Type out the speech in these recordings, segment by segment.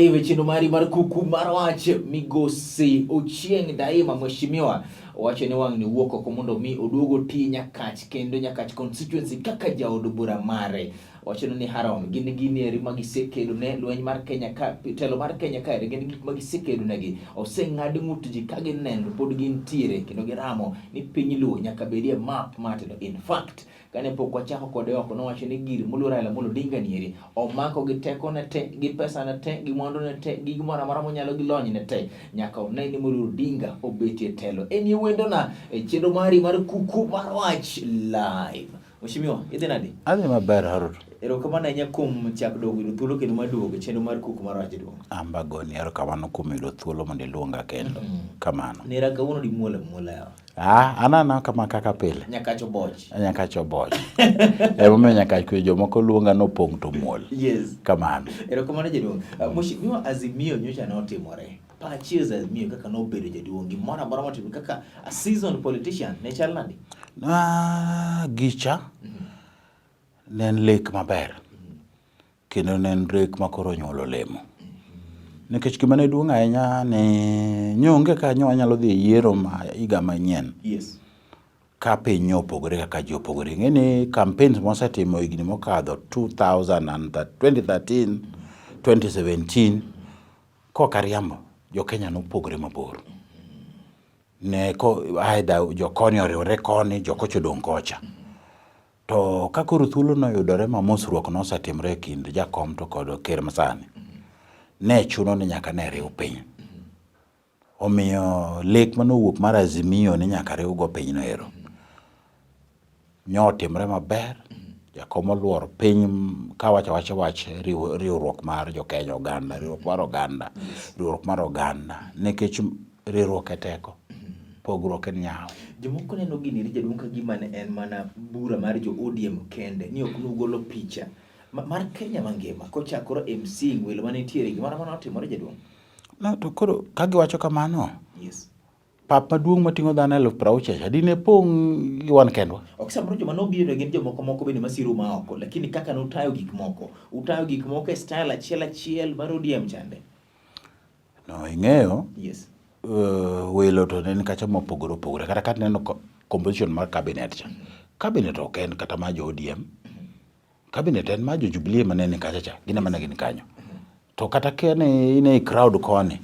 Live e chenro mari mar kuku mar wach. Migosi Ochieng' Daima mheshimiwa owacho ni wang'ni wuok oko mondo mi oduog oti Nyakach kendo Nyakach constituency kaka jaod bura mare. Owacho ni Haron gin gini eri ma gisekedo ne lweny mar Kenya ka telo mar Kenya ka eri gin gik ma gisekedo negi. Oseng'ad ng'ut ji ka gineno pod gintiere kendo giramo ni piny Luo nyaka bedie map mar telo. In fact, kane pok wachako kode oko nowacho ni gir moluor Raila Amolo Odinga nieri omako gi tekone te gi pesane te gi mwandune te gi gimoro amora monyalo gi lonyne te nyaka one ni moluor Odinga obetie telo. En e wendona e chenro mari mar kuku mar wach live. Mheshimiwa, idhi nade? Adhi maber Harold. Erokamano ahinya kuom chak duogo yudo thuolo kendo mar duogo e chenro mar kuku mar wach jaduong'. An be agoni erokamano kuom yudo thuolo mondo iluonga kendo. Kamano. Nera kawuono dimuol amuola yawa. Ah, an ana kama kaka pile. Nyakach oboch. Nyakach oboch. Emomiyo nyakach kwe jomoko luonga nopong' to muol. Yes. Kamano. Erokamano jaduong'. Mheshimiwa, Azimio nyocha notimore. Pachi Azimio kaka nobedo jaduong' gimoro amora motimore kaka a seasoned politician ne chal nade? Ah, gicha ne en lek maber. Kendo ne en lek ma koro onyuolo olemo. Nikech gima ne duong' ahinya ni nyo onge ka nyo wanyalo dhi e yiero ma higa manyien. Ka piny nyo opogore kaka ji opogore. Ing'e ni campaigns mwasetimo higni mokadho 2013, 2017, kok ariambo, jo Kenya nopogore mabor. Ne ko either jo koni oriwore koni, jo kocha odong' kocha. To ka koro thuolo noyudore ma mosruok nosetimore e kind jakom to kod ker masani, ne chuno ni nyaka ne riw piny. Omiyo lek manowuok mar Azimio ni nyaka riwgo pinyno ero. Nyotimre maber, jakom oluoro piny kawacho awacha wach riwruok mar jo Kenya oganda, riwruok mar oganda, riwruok mar oganda nikech riwruok e teko, pogruok en nyawo. Jomoko neno gini eri jaduong' ka gima ne en mana bura mar jo ODM kende ni ok nugolo picha mar Kenya mangima kochakore e msingi welo mane nitiere gimoro amora notimore jaduong'. No, to koro ka giwacho kamano, Yes. pap maduong' mating'o dhano 60,000 cha dine pong' gi wan kendwa. Ok samoro joma nobiro gin jomoko moko bende masiro ma oko, lakini kaka nutayo gik moko, utayo gik moko e style achiel achiel mar ODM chande. No, ing'eyo, Yes. Welo to ne ni kacha mopogore opogore. Kata ka ineno composition mar cabinet cha, cabinet ok en kata mar jo ODM. Cabinet en mar jo Jubilee ema ne ni kacha cha, gin ema ne gin kanyo. To kata ka ne in ei crowd koni,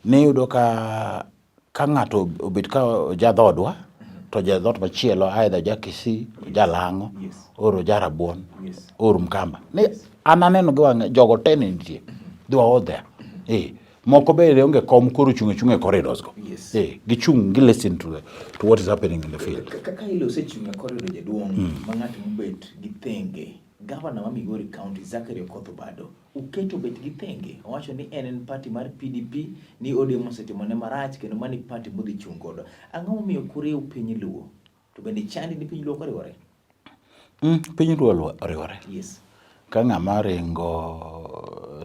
niyudo ka ng'ato obet ka ja dhoodwa, to ja dhoot machielo either ja Kisii, ja Lang'o, or ja Rabuon, or Mkamba. Ne an aneno gi wang'a jogo te ne nitie. They were all there. Eh, moko be ne onge kom koro chung' achung'a e corridors go. Eh, gichung' gi listen to what is happening in the field. Kaka ile osechung' e corridor jaduong' ma ng'at mobet gi thenge, Governor ma Migori County Zachary Okoth Obado uketo bet gi thenge owacho ni en en party mar PDP ni ODM osetimone marach kendo mani party modhi chung' godo. Ang'o momiyo ok uriw piny Luo? To bende chandi ni piny Luo ok oriwore? Piny Luo oriwore. Yes. Ka ng'ama ringo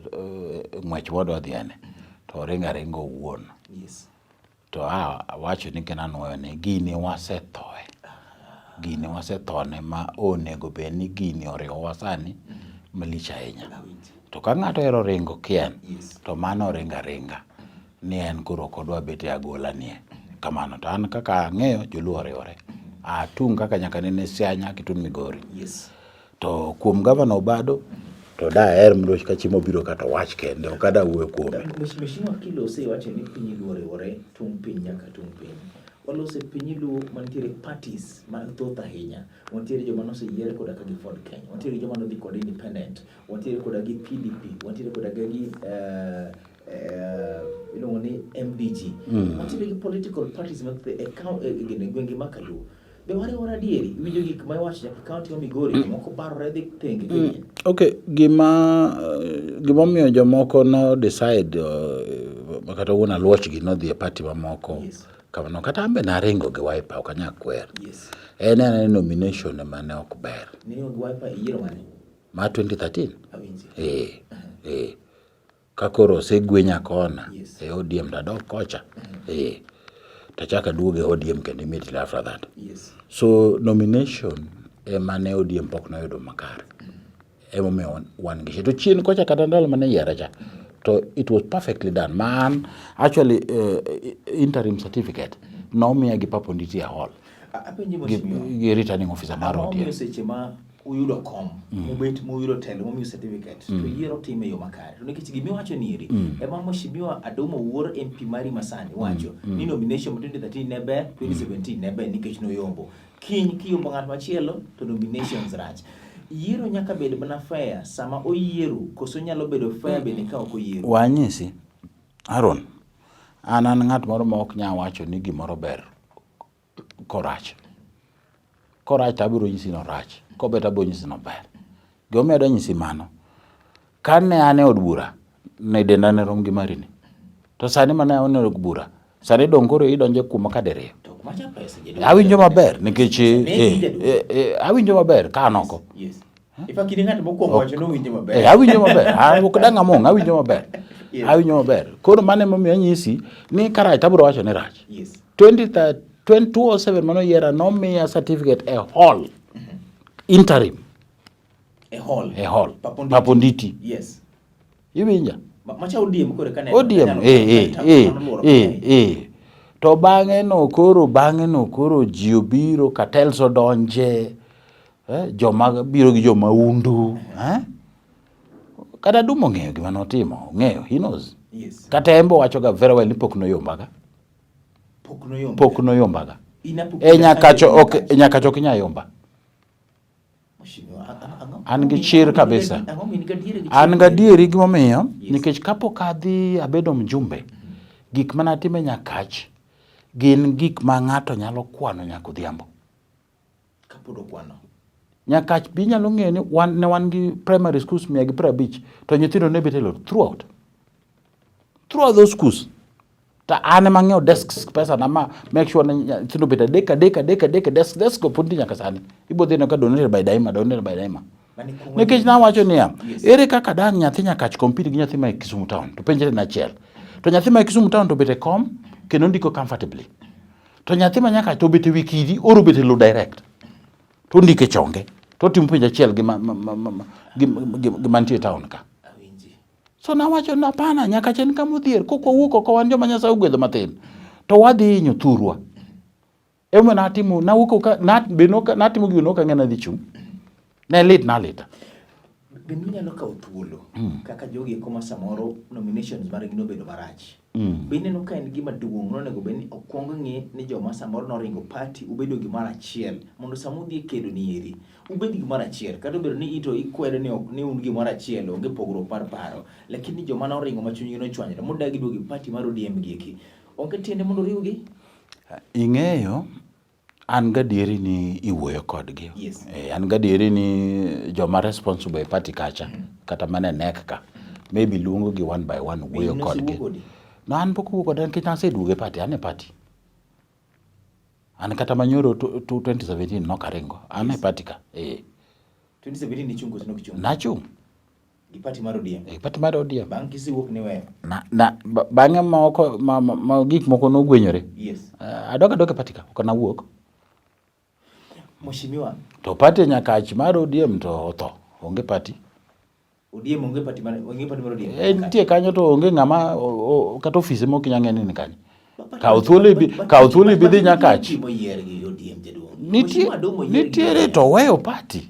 ng'wech modwa dhiene to oringo aringa owuon. Yes. To a awacho ni kendo anuoyo ni gini wasethoe. Gini wasethone ma onego bed ni gini oriwowa sani malich ahinya. To ka ng'ato ohero ringo kien, to mano oringo aringa ni en koro ok odwa bet e agola nie. Kamano. To an kaka ang'eyo, joluo oriwore. Atung' kaka nyaka nene Siaya nyaka itun Migori. Yes. To kuom gavana Obado, to daher mondo ka chieng' mobiro ka to owach kende, ok ada wuoyo kuome. Mheshimiwa Kilose iwacho ni piny Luo oriwore tung' piny nyaka tung' piny. Walose piny Luo mantiere parties mathoth ahinya. Wantiere joma noseyier koda ka gi Ford Kenya, wantiere joma nodhi kod independent, wantiere koda gi PDP, wantiere koda gi iluongo ni MDG. Wantiere gi political parties mathoth e e gwenge ma Kaluo. Be wariwore adieri? Iwinjo gik ma iwacho nyaka kaunti ma Migori, jomoko barore dhi thenge king'eny. Okay, gima omiyo jomoko no decide kata wuon Aluoch gi nodhi e party mamoko. Kamano kata an be naringo gi Wiper ok anyal kwer. En ena ni nomination ema ne ok ber. Niringo gi Wiper e yiero mane? Mar 2013. Awinji. Eh, eh. Ka koro osegwenya kona e ODM to adok kocha. Eh. Tachako aduogo e ODM kendo immediately after that. So nomination ema ne ODM pok noyudo makare. Emomiyo wan gi shida. To chien kocha kata ndalo mane iyiera cha, To it was perfectly done. Man, actually interim certificate nomiya gi Papa Onditi e hall. Apenji Gi, mheshimiwa. gi returning officer mar Ang'o ODM. momiyo seche ma uyudo kom mubet muyudo telo momiyo certificate to yiero time e yo makare to nikech gimiwacho ni eri ema mheshimiwa Adomo Wuor MP mari masani wacho ni nomination ma 2013 ne ber 2017 ne ber nikech noyombo kiny kiyombo ng'at machielo to nominations rach yiero nyaka bed mana fair sama oyiero koso nyalo bedo fair bende ka ok oyiero Wanyisi, Aaron, an an ng'at moro ma ok nyal wacho ni gimoro ber korach. Korach to abiro nyisi ni orach, kober to abiro nyisi ni ober. Gimomiyo adwa nyisi mano, kane an e od bura, ne denda ne rom gi mari ni. To sani mane an e od bura, sani dong' koro idonjo kuoma ka diriyo. to ok macha pesa jaduong'. Awinjo maber nikech Ne eh, jaduong'. eh, eh, awinjo maber ka an oko. Yes. In fact, in ng'at mokwongo wacho ni owinjo maber. Eh, awinjo maber. Ah, ok dang' among, awinjo maber. Yes. Awinjo maber. Koro mano emomiyo anyisi ni karach to abiro wacho ni rach. Yes. 2007 mano yiera nomiya certificate e hall. Interim E hall. e hall. Paponditi. Paponditi. Yes. Iwinja? Macha ODM koro ka neno. ODM anyalo- eh eh anyalo- eh mano luoro eh piny. eh. To bang'e no koro bang'e no koro ji obiro cartels odonje joma biro gi jomaundu eh? Kata Duma ong'eyo gima notimo, ong'eyo, he knows. Yes. Kata en be owacho ga very well ni pok noyombaga. Pok noyomba. Pok noyombaga. In apok E Nyakach ok e Nyakach ok inyal yomba. Mheshimiwa, ang'o- An gi chir kabisa. Ang'o min gadieri gi chir? An gadieri gimomiyo Yes. nikech kapok adhi abedo mjumbe, gik mane atimo e Nyakach gin gik ma ng'ato nyalo kwano nyaka odhiambo. Kapod okwano. Nyakach be inyalo ng'eyo ni wan, ne wan gi primary schools 150 to nyithindo ne bet e lor throughout. Throughout those schools. To an ema ang'iewo desks pesa na ma make sure ni nyithindo obet adek adek adek adek e desk desk go pod nitie nyaka sani. Ibo dhi neno ka donated by Daima, donated by Daima. Mane kuongo Nikech nawacho niya, Yes. ere kaka dang' nyathi Nyakach compete gi nyathi ma e Kisumu town to penjre en achiel. To nyathi ma e Kisumu town to obet e kom kendo ndiko comfortably. To nyathi ma Nyakach to obet e wi kidi or obet e low direct. To ondiko e chonge. To otimo penj achiel gi ma, ma, ma, ma, gi, gi, gi mantie e town ka. Awinji. So nawacho ni hapana, Nyakach en kama odhier. Kok wawuok oko wan joma Nyasaye ogwedho mathin. To wadhi hinyo thurwa. Emomiyo natimo, nawuok ka, na, be noka, natimo gigo nok ang'e ni adhi chung'. Ne lit na alita. Bende unyalo kawo thuolo kaka jogi eko ma samoro nominations margi nobedo marach. Be ineno ka en gima duong' nonego bed ni okwong ng'i ni joma samoro noringo party ubedo gimoro achiel mondo sama udhi e kedo ni eri ubed gimoro achiel kata obedo ni ito ikwedo ni ok ni un gimoro achiel onge pogruok mar paro lakini joma noringo ma chunygi nochwanyore modagi duogo e party mar ODM gi eki onge tiende mondo oriwgi. Ing'eyo, an gadieri ni iwuoyo kodgi. Yes. Eh, an gadieri ni joma responsible e party kacha, kata mana e NEC ka, maybe luongo gi one by one wuoyo in kodgi. osewuo kodi? No, an pok owuo koda nikech naseduogo e party, an e party. An kata manyoro 2017 nok aringo, an e party ka. Eh, 2017 nichung' koso nok ichung'? nachung' Gi party mar ODM. e party mar ODM. Bang' kisewuok niweyo. Na, na, bang'e moko, ma, ma, ma gik moko nogwenyore. Yes. Adok adok e party ka, ok nawuok. Mheshimiwa, To party Nyakach mar ODM to otho, onge party. ODM onge party mar onge party mar ODM. E, nitie kanyo to onge ng'ama kata ofise mok inyal ng'e ni ni kanye. Kaw thuolo ibi, kaw thuolo ibi dhi Nyakach. Nitie gi ODM jaduong'. Nitie, nitiere to oweyo party.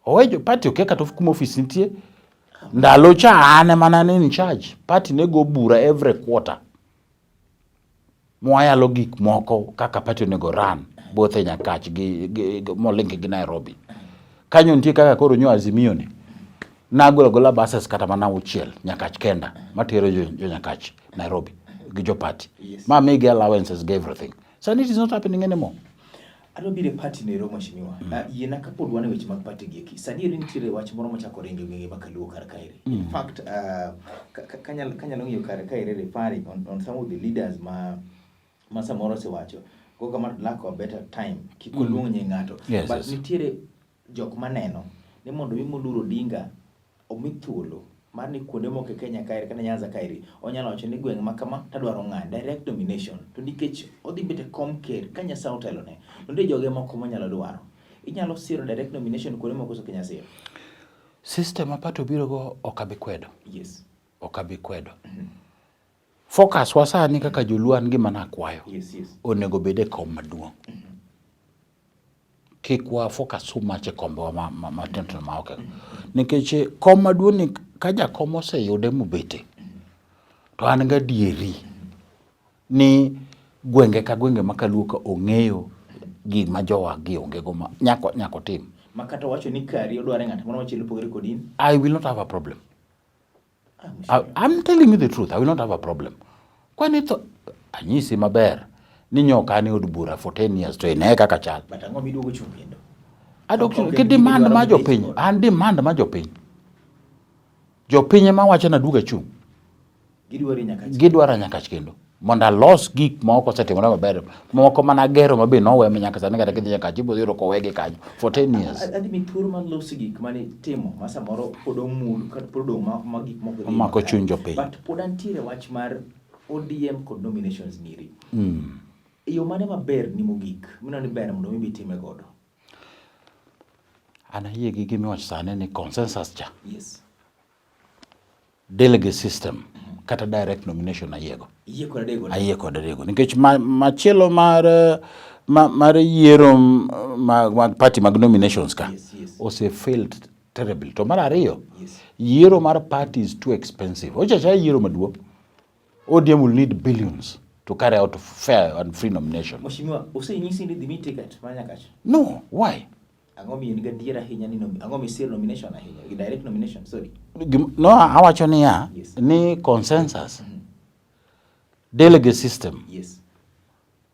Oweyo party okia kata kuma ofis nitie. Ndalo cha an ema ne an in charge. Party ne go bura every quarter. Mwayalo gik moko kaka party onego run both e Nyakach gi, gi, gi molink gi Nairobi. Kanyo nitie kaka koro nyo Azimio ni. Nagolo agola buses kata mana auchiel Nyakach kenda matero jo, jo Nyakach Nairobi gi jo party. Yes. Ma migi allowances gi everything. Sani it is not happening anymore. Adwa biro e party nero mheshimiwa. Yiena kapod wan e weche mag party gi eki. Sani eri nitiere wach moro machako ringo e gwenge ma Kaluo kar kaeri. In fact, kanyalo ng'iyo kar kaeri referring on some of the leaders ma samoro osewacho. Go kama lack of better time. Kik oluong nying ng'ato. Yes, But yes. nitiere jok maneno ni mondo mi moluor Odinga omi thuolo mar ni kuonde moko e Kenya kaeri kata Nyanza kaeri onyalo wacho ni gweng' ma kama tadwaro ng'ani direct nomination to nikech odhi bet e kom ker ka Nyasaye otelone to nitie joge moko monyalo dwaro. Inyalo siro direct nomination kuonde moko koso ok inyal siro? System ma party obiro go ok abi kwedo. Yes. Ok abi kwedo. Focus wa sani kaka joluo an gima nakwayo. Yes. Onego bed e kom maduong'. Kik wa focus so much e kombewa matindo tindo ma ok. Nikech kom maduong' ni ka jakom oseyude mobete to an gadieri ni gwenge ka gwenge ma kaluo ka ong'eyo gima jowagi onge go ma nyaka otim. Ma kata owacho ni kari odware ng'at moro machielo opogore kod in. I will not have a problem. I'm telling you the truth, I will not have a problem. Kwani to anyisi maber ni nyoka an e od bura for 10 years to ine kaka chal. But ang'o miduogo chung' kendo? Adok chung' ki demand ma jopiny, an demand ma jopiny. Jopiny ema wacho na duoga chung'. Gidwari Nyakach. Gidwara Nyakach kendo. Mondo alos gik ma ok osetimore maber. Moko mana gero ma be nowe ma nyaka sani kata kidhi Nyakach ibiro yudo kowegi kanyo for 10 years. Adhi mi thuolo mar loso gik mane itimo ma samoro pod omul kata pod odong' ma gik moko dhi Omako chuny jopiny. But pod antiere wach mar ODM kod nominations niri. E yo mane maber ni mogik mineno ni ber mondo mi bitime godo? An ayie gi gima iwacho sani ni consensus cha. Yes. Delegate system kata direct nomination ayiego. Iyie kod adego? Ayie kod adego nikech machielo mar yiero mag party mag nominations ka Yes. ose failed terribly. To mar ariyo, Yes. yiero mar party is too expensive. Ochacha yiero maduong'. ODM will need billions to carry out fair and free nomination. Mheshimiwa, osenyisi ni dhi mi ticket mar Nyakach? No, why? Ang'o mi in gadier ahinya ni ang'o mi siro nomination ahinya? Gi direct nomination, sorry. No, awacho niya, Yes. ni consensus, delegate system, Yes.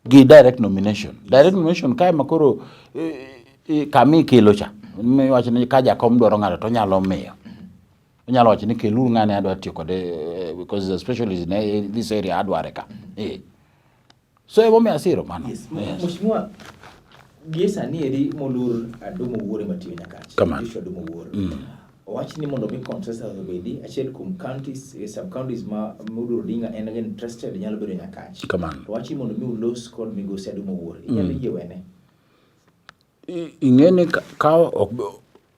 gi direct nomination. Direct nomination kae ma koro kama ikelo cha, miwacho ni ka jakom dwaro ng'ato to onyalo miyo. Onyalo wacho ni keluru ng'ani adwa tiyo kode because he's a specialist in this area adware ka. So emomiyo asiro mano. Yes. Yes. Mheshimiwa, gie sani eri moluor Adumo Wuore matiyo Nyakach. Kamano. Joshua Adumo Wuore. Owach ni mondo mi consensus obedi, achiel kuom counties, sub counties ma Mudhuru Odinga en interested nyalo bedo Nyakach. Kamano. To wach ni mondo mi ulos kod migosi Adumo Wuore. Inyalo yie wene? Ing'e ni ka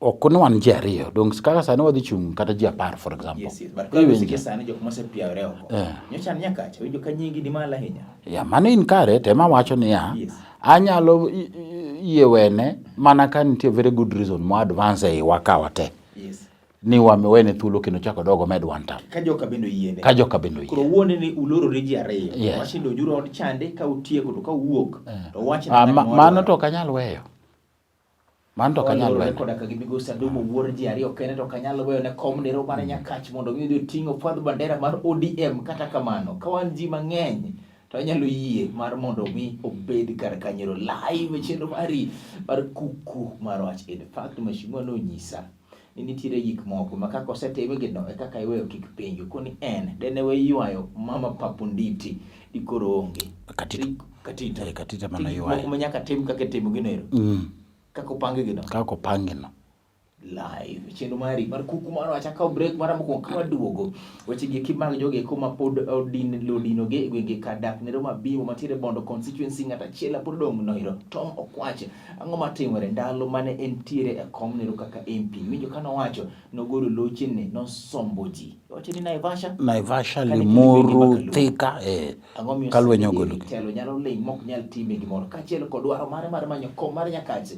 ok ni wan ji ariyo, dong kaka sani wadhi chung' kata ji 10 for example. Yes. But Iwinjo? kaka sani jok mosepiawore oko. Nyocha an Nyakach, awinjo ka nyingi ni malo ahinya. Ya, mano in kare, to ema wacho niya, Yes. anyalo yie wene mana ka nitie very good reason mo advance e iwa ka wate. Yes. Ni wene thuolo kendo chako dogo med one term. Ka joka bende oyiene. Ka joka bende oyie. Koro wuone ni ulorore ji ariyo. Yes. Wach ni donjuru od chande ka utieko to ka uwuok. To wach ni ng'at ma Mano odwaro. to ok anyal weyo. Mano to ok anyal Walorore weyo. koda ka gi migosi Adumo Wuor ji ariyo kende to ok anyal weyo ne kom nero mar Nyakach mondo mi odhi oting' ofwadh bandera mar ODM. Kata kamano, ka wan ji mang'eny to anyalo yie mar mondo mi obed kar kanyero live e chenro mari mar kuku mar wach. In fact, mheshimiwa nonyisa ni nitiere gik moko ma kaka osetimgi no e kaka iweyo kik penjo. Koni en dene we ywayo mama Papunditi dikoro onge. Katito. Katito. Katito ema Gik noywayo. moko ma nyaka tim kaka itimo gino ero. Kaka opang gi no. Kaka opang gi no. Live chenro mari mar kuku mar wach. Akawo break mara mokwongo ka waduogo weche gi eki mag jogi eko ma pod odin lodino gi e gwenge kar dak nero Mabimbo mantiere Bondo constituency. Ng'at achiel pod odong' noiro Tom Okwach. Ang'o matimore ndalo mane entiere e kom nero kaka MP? Winjo ka nowacho nogolo lochene nosombo ji. Owacho ni Naivasha, Naivasha, Kane Limuru, kinde gwenge ma Thika, Ang'o miyo Kalweny sani ogolo gi. telo nyalo ling' mok nyal time gimoro kaachiel kod dwaro mare mar manyo kom mar Nyakach.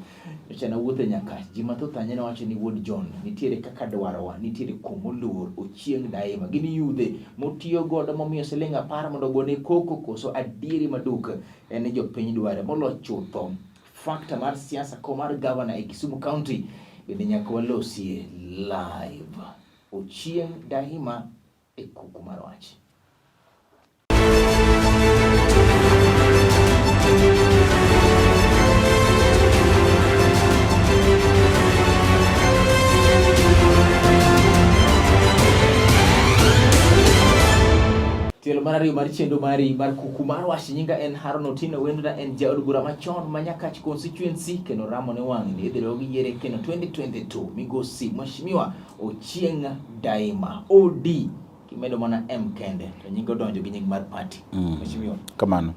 Nyocha nawuotho e Nyakach, ji mathoth ahinya ne wacho ni wuod John nitiere kaka dwarowa, nitiere kumoluor, Ochieng' Daima. Gin yudhe motiyo godo momiyo siling' 10 mondo ogone koko koso adieri maduk en ni jopiny dware molo chutho. Factor mar siasa kom mar gavana e Kisumu County bende nyaka walosie live. Ochieng' Daima e kuku mar wach. Tielo mar ariyo mar chenro mari mar kuku mar wach. Nyinga en Haron Otieno Wendona, en jaod bura machon ma Nyakach constituency kendo ramo ne wang'ni idhi riw gi yiere kendo 2022 migosi Mheshimiwa Ochieng' Daima OD kimedo mana M kende to nying odonjo gi nying mar party. Mheshimiwa. Kamano.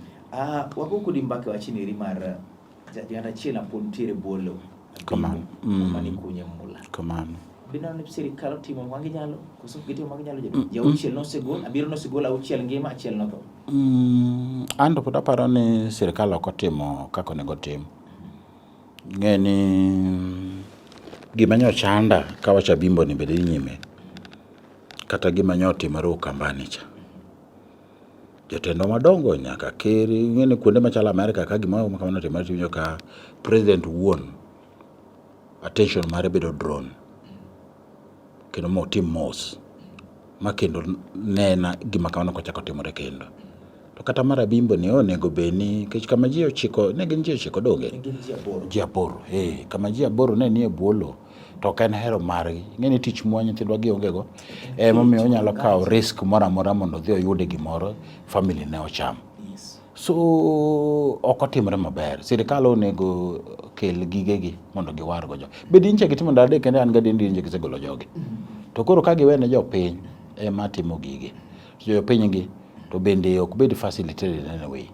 Wago kodi mbaka wach ni mar jang'at achiel pod nitiere bolo. Kamano. Mani kunye mula. Kamano. Bineno ni sirikal otimo ma ginyalo koso ok gitimo ma ginyalo jaduong'? Ji auchiel nosegol, abiriyo nosegol, auchiel ngima, achiel notho. An to pod aparo ni sirikal ok otimo kaka onego otim. Ing'e ni gima nyo chanda kawacho Abimbo ni be dhi nyime kata gima nyo otimore Ukambani cha. Jotendwa madongo nyaka ker, ing'e ni kuonde machalo Amerka ka gimoro ma kamano otimore tiwinjo ka president wuon attention mare bedo drawn kendo motim mos ma kendo nena gima kamano ok ochako otimore kendo. To kata mar Abimbo ni onego bed ni nikech kama ji ochiko ne gin ji ochiko donge? Ne gin ji aboro. Ji aboro, eh, kama ji aboro ne nie bwo lowo to ok en hero margi. Ing'e ni tich mwa nyithindwa gi onge go emomiyo onyalo kawo risk moro amora mondo odhi oyude gimoro family ne ocham. Yes. So ok otimre maber. Sirikal onego kel gigegi mondo giwargo jo. Be dinche gitimo ndalo adek kende an gadier ni dinche gisegolo jogi. To koro ka giwene jopiny ema timo gigi. Jopiny gi to bende ok bed facilitated in any way.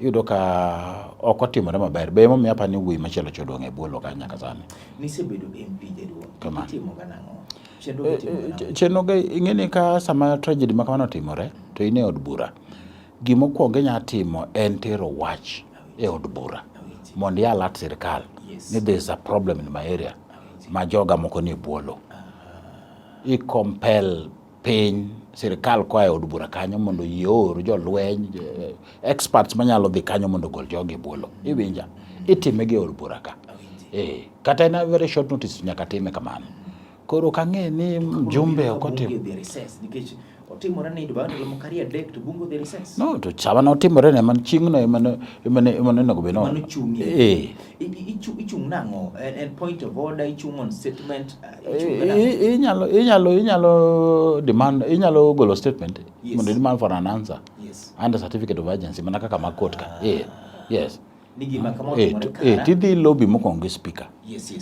Iyudo ka ok otimore maber. Be emomiyo aparo ni wuoyi machielo cha odong' e bwo lowo kanyo nyaka sani. Nisebedo MP jaduong'. Kamano. Itimo ga nang'o? Chenro gi itimo ga nang'o? Chenro gi ing'e ni ka sama tragedy ma kamano otimore to in e od bura. Gimokwongo inya timo en tero wach e od bura mondo i alert sirikal ni there is a problem in my area ma joga moko nie bwo lowo. I compel piny sirikal koa e od bura kanyo mondo oyie oor jolweny, experts manyalo dhi kanyo mondo ogol jogi e bwo lowo. Iwinja? Itime gi e od bura ka. Eh, kata en a very short notice nyaka time kamano. Koro ok ang'e ni mjumbe ok otimo. Bunge odhi recess nikech otimore ni bang' ndalo moko ariyo adek to bunge odhi recess. No, to sama notimore ne man chieng'no ema ne ema ne ema nonego bed Mano chung'ie. Eh. Ichung' nang'o? En point of order, ichung' on statement, ichung' nang'o? Inyalo inyalo inyalo demand inyalo golo statement Yes. mondo demand for an answer Yes. under certificate of urgency mana kaka mag court ka. Eh. Yes. Ni gima kama Eh, otimore eh, kara. tidhi lobby mokwongo gi speaker. Yes.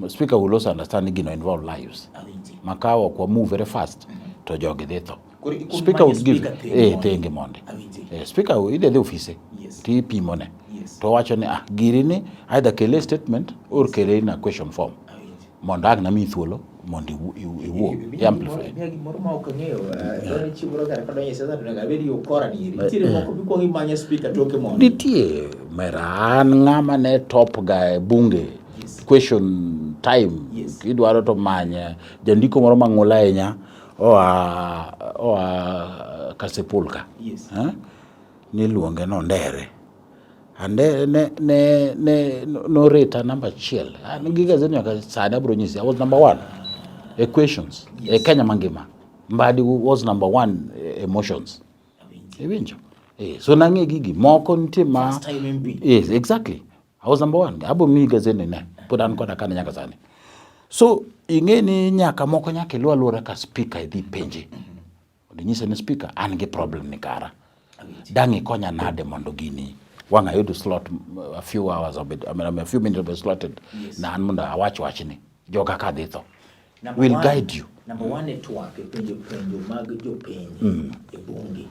Speaker will also understand ni gino involve lives. Awinji. Ma ka ok wa move very fast to jogi dhi tho. Koro ikuongo Speaker manyo would give speaker thenge eh mondi. thenge mondi. Awinji. Eh, speaker idhi adhi ofise Yes. tipimone Yes. to owacho ni ah giri ni either kele statement or kele in a question form Awinji. mondo ang' namiyi thuolo mondo iwuo i amplify. Miya gimoro ma ok ang'eyo. Dwaro chieng' moro kare kadonjo e siasa to nyaka abed gi ukora ni eri. Nitiere moko mikwongo imanyo speaker toke mondo. Nitie mera an ng'ama ne top ga e bunge Yes. question time Yes. idwaro to manye jandiko moro mang'ula ahinya oa Kasipul ka. Yes. Eh? Niluonge ni Ondere. Andere ne ne ne noreta namba achiel. An gi gazeti nyaka sani abiro nyisi. I was number one. E questions. Yes. E Kenya mangima. Mbadi was number one e emotions. Awinji. Iwinjo? Eh, so nang'e gigi moko nitie ma First time MP. Yes, exactly. I was number one. Abo miyi gazeti ne. Pod an koda kane nyaka sani. So ing'e ni nyaka moko nyaka iluw aluora ka speaker idhi penje. Mondo inyise ni speaker an gi problem ni kara. Dang' ikonya nade mondo gini wang' ayud slot a few hours obed, I mean, a few minutes obed slotted Yes. na an mondo awach wachni. Joga ka dhi tho. Number Will one, guide you. Number one e twak e penjo penjo mag jopiny e bunge.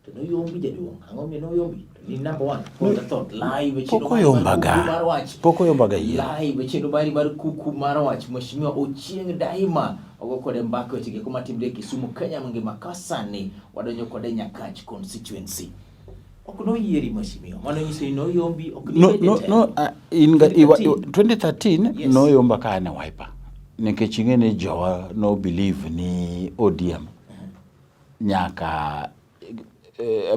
To noyombi jaduong'. Ang'o momiyo noyombi? To ni number one. For the thought. Live e chenro Pok mari mar oyombaga. kuku mar wach. Pok oyombaga yiero. Live e chenro mari mar kuku mar wach. Mheshimiwa Ochieng' Daima ogo kode mbaka weche geko matimre e Kisumu, Kenya mangima ka sani wadonjo kode Nyakach constituency. Ok noyieri mheshimiwa. Mano nyiso ni noyombi ok No, nibed e no, telo. no, in ga, iwa, 2013. 2013 Yes. noyomba ka an e Wiper. Nikech ing'e ni jowa no believe ni ODM nyaka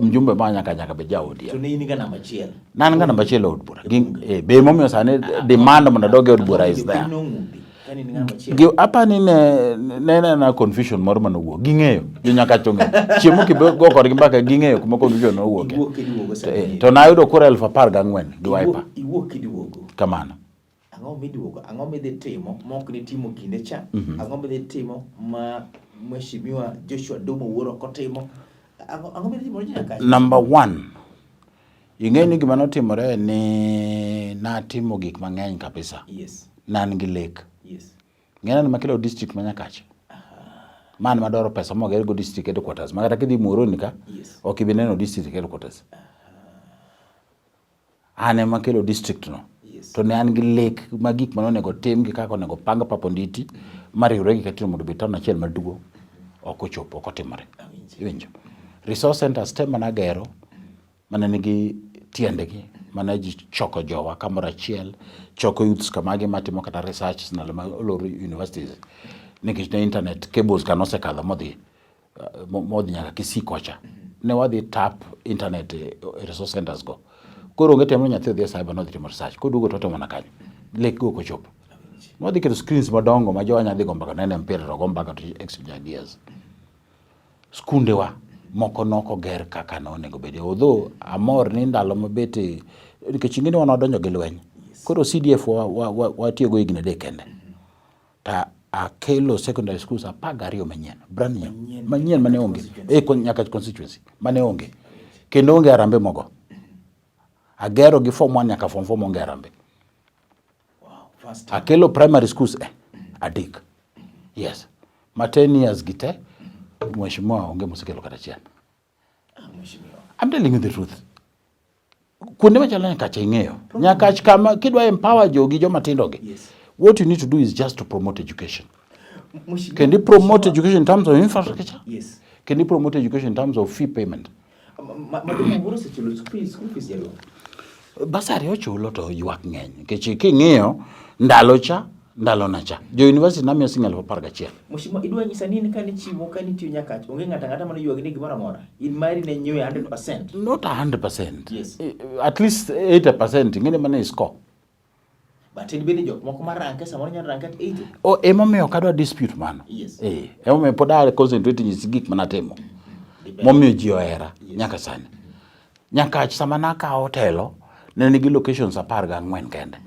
mjumbe ma nyaka bed ja ODM. To ne in ga namba achiel. Ne an ga namba achiel e od bura. Be emomiyo sani demand mondo adog e od bura is there. Jopiny nong'udhi kane in namba achiel. Gi apani ne na confusion moro mane owuok. Ging'eyo, jo Nyakach ong'eyo. Chieng' mok igo kodgi mbaka ging'eyo kuma confusion nowuoke. Iwuok kiduogo sani. To nayudo kura 14,000 gi Wiper. Iwuok kiduogo. Kamano. Ang'o miduogo? Ang'o midhi timo ma ok nitimo kinde cha? Ang'o midhi timo ma Mheshimiwa Joshua Domo Wuor ok otimo? Ang'o midhi timo ne Nyakach? Number one, ing'e ni gima notimore ni natimo gik mang'eny kabisa. Yes. Ne an gi lek. Yes. Ng'e ni makelo district ma Nyakach. Man madwaro pesa moger go district headquarters. Ma kata kidhi Muhoroni ka, Yes. ok ibi neno district headquarters. An ema kelo district no. Yes. To ne an gi lek ma gik mane onego tim gi kaka onego pang Pap Onditi mariwre gi Katino mondo obed town achiel maduong' ok ochopo, ok otimore. Iwinjo? Resource centers te mane agero mane nigi tiendgi mane ji choko jowa kamoro achiel, choko youths kamagi matimo kata research ndalo ma olor universities nikech ne internet cables ka nosekadho modhi modhi nyaka Kisii kocha. Ne wadhi tap internet e resource centers go. Koro onge temo nyathi odhi e cyber nodhi timo research. Koduogo to otimo mana kanyo. Lek go ok ochopo. Nwadhi keto screens madongo ma jowa nyadhi go mbaka nene mpira to go mbaka to exchange ideas. Skundewa moko nokoger kaka nonego bedi. Although amor ni ndalo mabet nikech ing'e ni wan wadonjo gi lweny. Koro CDF watiyogo higni adek kende. Ta akelo secondary schools 12 manyien, brand new, manyien mane onge e nyaka constituency mane onge. Kendo onge arambe mogo. Agero gi form 1 nyaka form 4 onge arambe. Wow, first time. Akelo primary schools adek. Yes. Ma 10 years gi te, mheshimiwa onge mosekelo kata achiel. Ah, mheshimiwa. I'm telling you the truth. Kuonde machalo Nyakach ing'eyo. Nyakach kama kidwa empower jogi joma tindo gi. Yes. What you need to do is just to promote education. Mheshimiwa. Can you promote education in terms of infrastructure? Yes. Can you promote education in terms of fee payment? Maduong' Owuor osechulo school fees jaduong'. Basari ochulo to ywak ng'eny nikech king'iyo ndalo cha ndalo na cha jo university namiyo siling 11,000. Mheshimiwa, idwa nyisa ni in kane chiwo kane itiyo Nyakach onge ng'ato ang'ata mane oywagi ni gimoro amora. In mari ne nyiewe 100%. Not 100%. Yes. At least 80% ing'eni mane i score. But en bende jok moko ma ranke samoro nyalo ranke at 80. O emomiyo ok adwa dispute mano. Yes. Emomiyo pod a concentrate nyisi gik manatimo. Momiyo ji ohera nyaka sani. Nyakach sama nakawo telo ne nigi locations 14 kende.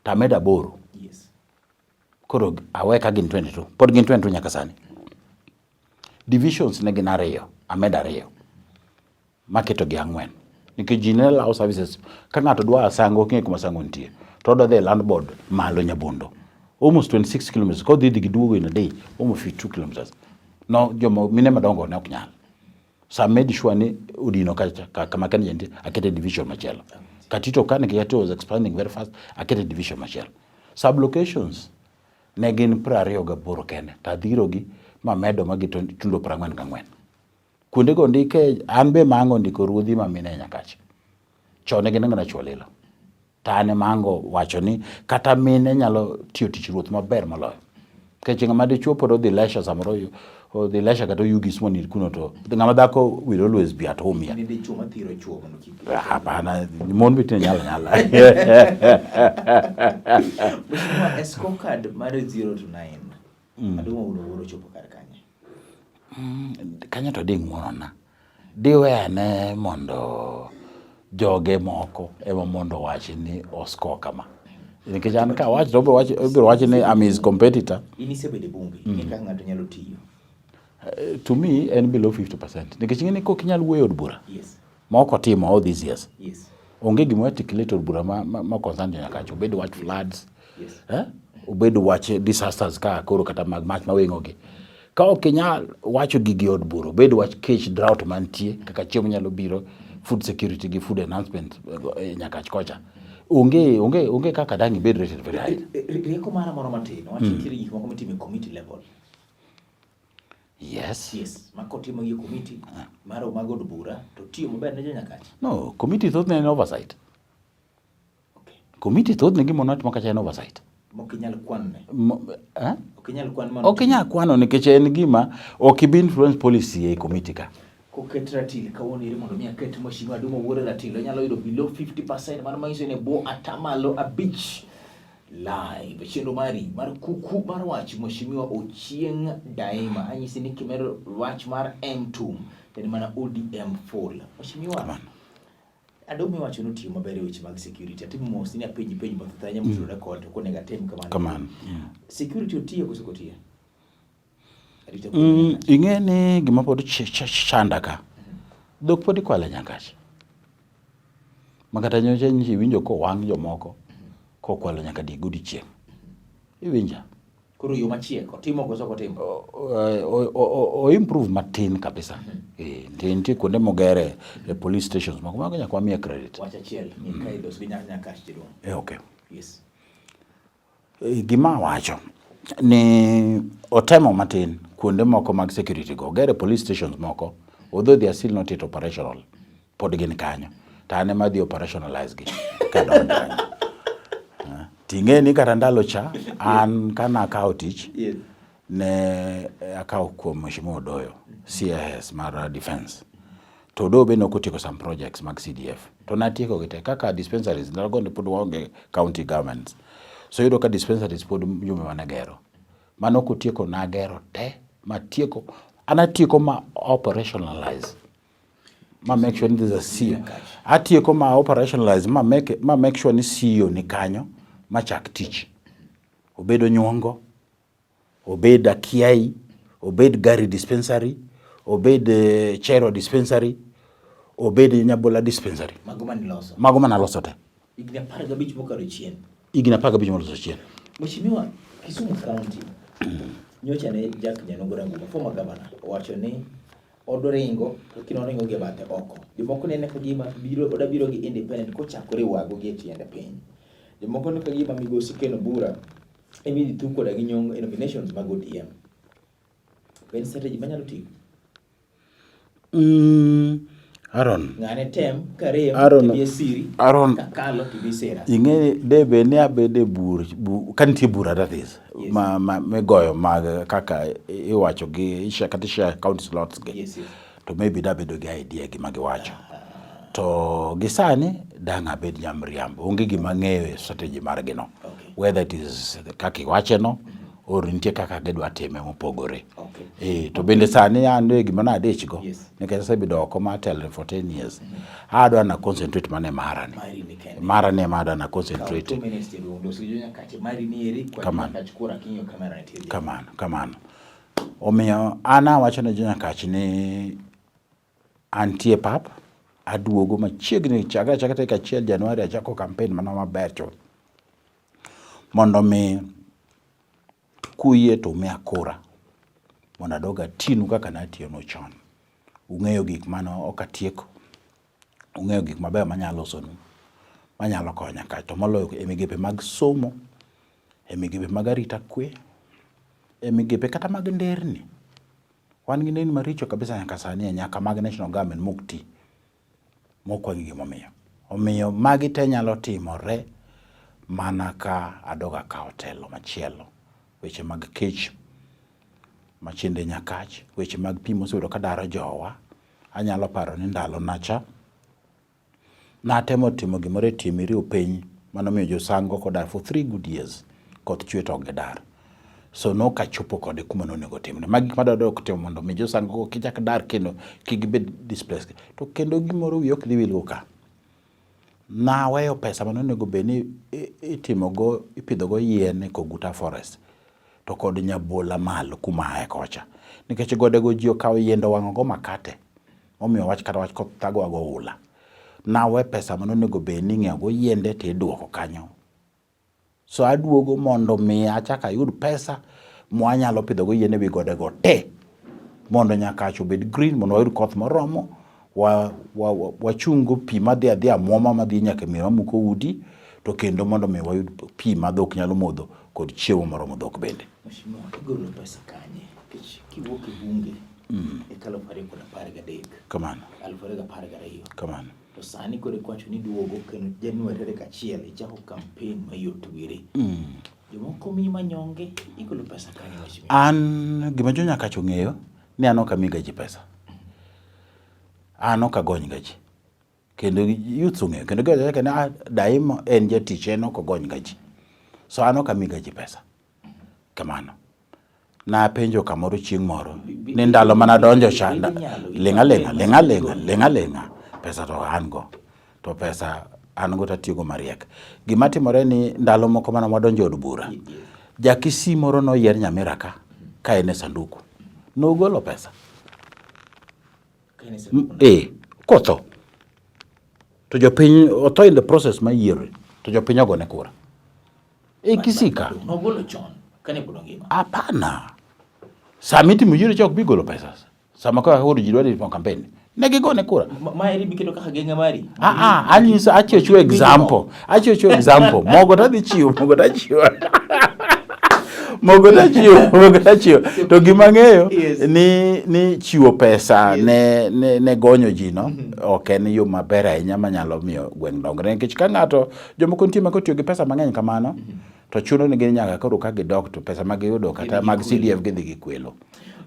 To amedo 8. Yes. Koro awe ka gin 22. Pod gin 22 nyaka sani. Divisions ne gin 2, amedo 2. Maketo gi 4. Nikech ji ne lawo services. Ka ng'ato dwa asango, ok ing'e kuma asango nitie. To odwa dhi e land board malo Nyabondo. Almost 26 kilometers. Kodhi dhi gi duogo in a day, almost 52 kilometers. No, joma mine madongo ne ok nyal. So I made sure ni Odino kacha kama Kenya nitie, akete division machielo. Katito ka nikech Katito was expanding very fast, akete division machielo. Sub locations ne gin 28 kende, to adhirogi mamedo ma gitundo 44. Kuondego ndike, an be mango ndiko ruodhi ma mine e Nyakach. Chon ne gin mana chuo lilo. To an ema ango wacho ni kata mine nyalo tiyo tich ruoth maber moloyo. Nikech ng'ama dichuo pod odhi leisure samoro odhi leisure kata oyugis monind kuno to ng'ama dhako will always be at home here. Ni dichuo mathiro chuo mondo kik. Hapana, mon be tinde nyalo nyala. Mheshimiwa, e scorecard mar 0 to 9. Maduong' Owuor ochopo kar kanye? Kanyo to di ng'uonona. Diwene mondo joge moko ema mondo owach ni oscore kama. Nikech an ka awach to obiro wacho ni I'm his competitor. In isebedo e bunge, ing'e kaka ng'ato nyalo tiyo. To me en below 50%. Nikech ing'e ni kok inyal wuoyo e od bura. Yes. Ma ok otimo all these years. Yes. Onge gima articulate od bura ma concern jo Nyakach. Obed wach floods. Yes. Obed wach disasters ka koro kata mag mach maweng'ogi. Ka ok inyal wacho gigi e od bura, obed wach kech drought mantie, kaka chiemo nyalo biro, food security gi food enhancement e Nyakach kocha. Onge kaka dang' ibed rated very high. Rieko mara moro matin, wach nitiere gik moko mitimo e committee level. Yes. Yes, ma kotimo gi e committee mar mag od bura to tiyo maber ne jo Nyakach. No, committee thothne en oversight. Okay. Committee thothne gima notimo kacha en oversight. Mok inyal kwanne. Ok inyal kwan mano. Ok inyal kwano nikech en gima ok ibi influence policy e committee ka. Koket ratil kawuono iri mondo mi aket Mheshimiwa Duma Owuor e ratil onyalo yudo below 50% mano manyiso ni bwo atamalo 5 live chenro mari mar kuku mar wach Mheshimiwa Ochieng' Daima anyisi ni kimedo wach mar M2 to en mana ODM full. Mheshimiwa Kamano. Adomi wacho ni otiyo maber e weche mag security. Atimo mos ni apenji penjo mathoth ahinya motudore kode to onego atim kamano. Kamano. Security otiyo koso ok otiyo? Arita kwe. Ing'e ni gima pod chanda ka. Dhok pod ikwalo e Nyakach. Ma kata nyocha nyocha iwinjo kowang' jomoko kokwalo nyaka diek godiechieng'. Iwinja? Koro yo machiek otimo koso ok otimo? O improve matin kabisa. Nitie kuonde mogere e police stations moko mago nyaka wamiye credit. Wach achiel ni ka ilos gi Nyakach jaduong'. Okay. Yes. Gima awacho ni otemo matin kuonde moko mag security go, ogere police stations moko, although they are still not yet operational, pod gin kanyo. To an ema adhi operationalize gi kadonjo kanyo. Ting'e ni kata ndalo cha, an kana akawo tich, Yes. ne akawo kuom Mheshimiwa Odoyo, CIS mar defense. To Odoyo be nok otieko some projects mag CDF. To natieko gi te kaka dispensaries, ndalogo ne pod waonge county governments. So iyudo ka dispensaries pod mjumbe mane gero. Mano kotieko nagero te, matieko. An atieko ma operationalize. Ma make sure ni there's a CEO. Atieko ma operationalize, ma make sure ni CEO ni kanyo, ma chak tich. Obedo nyuongo, obed Akiai, obed Gari dispensary, obed Chero dispensary, obed Nyabola dispensary. Mago mane iloso. Mago mane aloso te. Higni 15 mokalo chien. Higni 15 mokalo chien. Mheshimiwa, Kisumu County, nyocha ne Jack Nyanogo Ranguma, former governor, owacho ni odoringo to kino oringo gi bathe oko. Jomoko nene ka gima biro oda biro gi independent kochakore wago gi e tiende piny. Jomoko neno ka gima migosi Ken Obura ema idhi thum koda gi nyong e nominations mag ODM. Be en strategy manyalo tiyo? Aaron. Ng'ane tem karem Aaron, to bi siri. Aaron, kakalo to bi sera. Ing'e de be ni abede bur, bu, ka nitie bura that is, Yes. ma, ma migoyo mag kaka iwacho gi share kata share county slots gi. Yes. To maybe dabedo gi idea gima giwacho. To gi sani dang' abed nyamriambo, onge gima ang'eyo e strategy margi no. Okay. Whether it is kaka iwache no or nitie kaka gidwa time mopogore. Okay. To bende sani an e gima nadich go. Yes. Nikech asebedo oko mar telo for 10 years. Adwa na concentrate mana e mara ni. Mari ni kende. Mara ni ema adwa na Kaw concentrate. 2 minutes jaduong' los gi jo Nyakache. Mari ni eri kwa Kamano. Nyakach kura king'iyo kamera nitie. Kamano, kamano. Omiyo an awacho ne jo Nyakach ni antie pap, aduogo machiegni chakre achaka tarik 1 Januari achako campaign mana maber chuth. Mondo mi kuyie to umiya kura mondo adog atinu kaka natiyonu chon. Ung'eyo gik mane ok atieko, ung'eyo gik mabeyo manyalo losonu, manyalo konya ka. To moloyo e migepe mag somo, e migepe mag arita kwe, e migepe kata mag nderni. Wan gi nderni maricho kabisa nyaka sani, nyaka mag national government mok ti. Mok wang'e gimomiyo. Omiyo magi te nyalo timore mana ka adog akawo telo machielo. Weche mag kech machinde Nyakach, weche mag pi mosebedo ka daro jowa. Anyalo paro ni ndalo nacha, natemo timo gimoro e tie miriu piny manomiyo josango kodar for 3 good years. Koth chwe to ok gidar. So nok achopo kode kuma nonego timne. Magi gik madwa dok timo mondo mi josango go kichak dar kendo kik gibed displaced. To kendo gimoro wiya ok dhi wilgo ka. Naweyo pesa mane onego bed ni itimogo, ipidhogo yien e Koguta Forest to kod Nyabola malo kuma aye kocha. Nikech godego ji okawo yiende owang'o go makate. Omiyo wach kata wach koth thagowa go oula. Nawe pesa mane onego bed ni ing'iewo go yiende to iduoko kanyo. So aduogo mondo mi achak ayud pesa mwanyalo pidho go yien e wi godego te mondo Nyakach obed green, mondo wayud koth moromo, wachung go pi madhi adhiya amwoma madhi nyaka e mier mamuko udi, to kendo mondo mi wayud pi ma dhok nyalo modho kod chiemo moromo dhok bende. Mheshimiwa, igolo pesa kanye? Nikech kiwuok e bunge e 2013. Kamano. 2012. Kamano. To sani koro ikwacho ni duogo kendo Januari tarik 1 ichako campaign mayot were. Jomoko miyi manyonge, igolo pesa kanye mheshimiwa? An gima jo Nyakach ong'eyo ni an ok amiga ji pesa. An ok agony ga ji. Kendo youths ong'eyo. Kendo giwacho ni Daimo en jatich, en ok ogony ga ji. So an ok amiga ji pesa. Kamano. Napenjo kamoro chieng' moro ni ndalo mana donjo cha, ling'a ling'a, ling'a ling'a, ling'a ling'a, pesa to an go. To pesa an go tatiyo go mariek. Gima timore ni ndalo moko mana wadonjo od bura, ja Kisii moro noyier Nyamira ka en e sanduku. Nogolo pesa. Kotho. To jopiny otho in the process mar yiero, to jopiny ogone kura. E Kisii ka. Nogolo chon kane pod ongima. Hapana. Sama itimo yiero cha ok bi golo pesa. Sama koro ji dwa timo campaign, Ne gigone kura. Ma eri biketo kaka geng'a mari. Ah ah, anyiso achiwo chiwo example. Achiwo chiwo example. Mogo tadhi chiwo, mogo tachiwo. Mogo tachiwo, mogo tachiwo. To gima ang'eyo ni ni chiwo pesa ne ne ne gonyo ji no ok en yo maber ahinya manyalo miyo gweng' dongre nikech ka ng'ato jomoko nitie ma kotiyo gi pesa mang'eny kamano to chuno ni gin nyaka koro ka gidok to pesa ma giyudo kata mag CDF gidhi gikwelo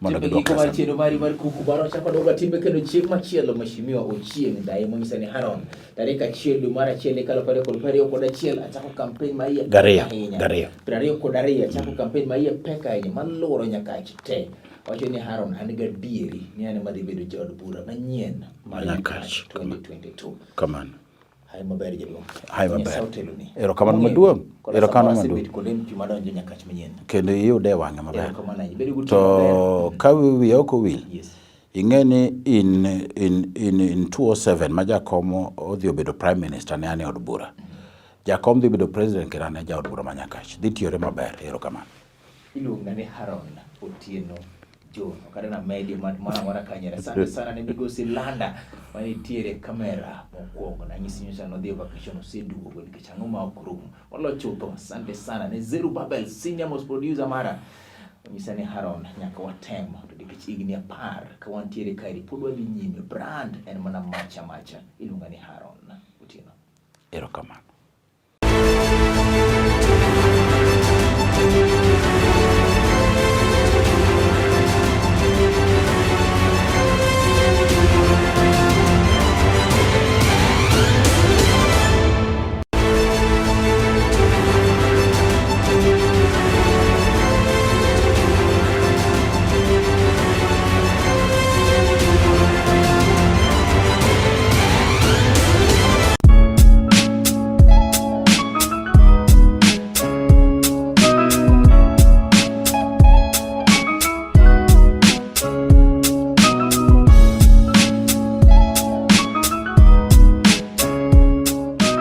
mondo gidwok pesa. Mar chenro mari mar kuku mar wachako dwogo timbe kendo chieng' machielo Mheshimiwa Ochieng' Ndaye monyisa ni Haron tarik 1 dwe mar 1 2021 achako kampen ma iye pek ahinya. Gariyo. 22 achako kampen ma iye pek ahinya maluoro Nyakach te. Wacho ni Haron an gadieri ni an ema dhi bedo jaod bura manyien mar Nyakach 2022. Kamano. Hayi maber jaduong'. Hayi maber. Nyasaye oteloni. Erokamano maduong'. Erokamano maduong'. Kod MP madonjo Nyakach manyien. Kendo iyude e wang'e maber. Erokamano ahinya. Bedo gotieno maber. To ka wiya ok owil, Yes. ing'e ni in 2007 ma Jakom odhi obedo Prime Minister ne an e od bura. Jakom dhi bedo President kendo an e jaod bura ma Nyakach. Dhi tiyore maber. Erokamano. Iluonga ni Haron Otieno John. Kata na media moro amora kanyo. Asante sana ne migosi Landa manitiere kamera mokwongo. Nanyisi nyocha nodhi e vacation oseduogo nikech ang'o ma ok rum. Walo chutho. Asante sana ne Zerubbabel senior most producer mara. Onyisa ni Haron nyaka watem to nikech higni 10 ka wantiere kaeri pod wadhi nyime. Brand en mana macha macha. Iluonga ni Haron Otieno. Erokamano.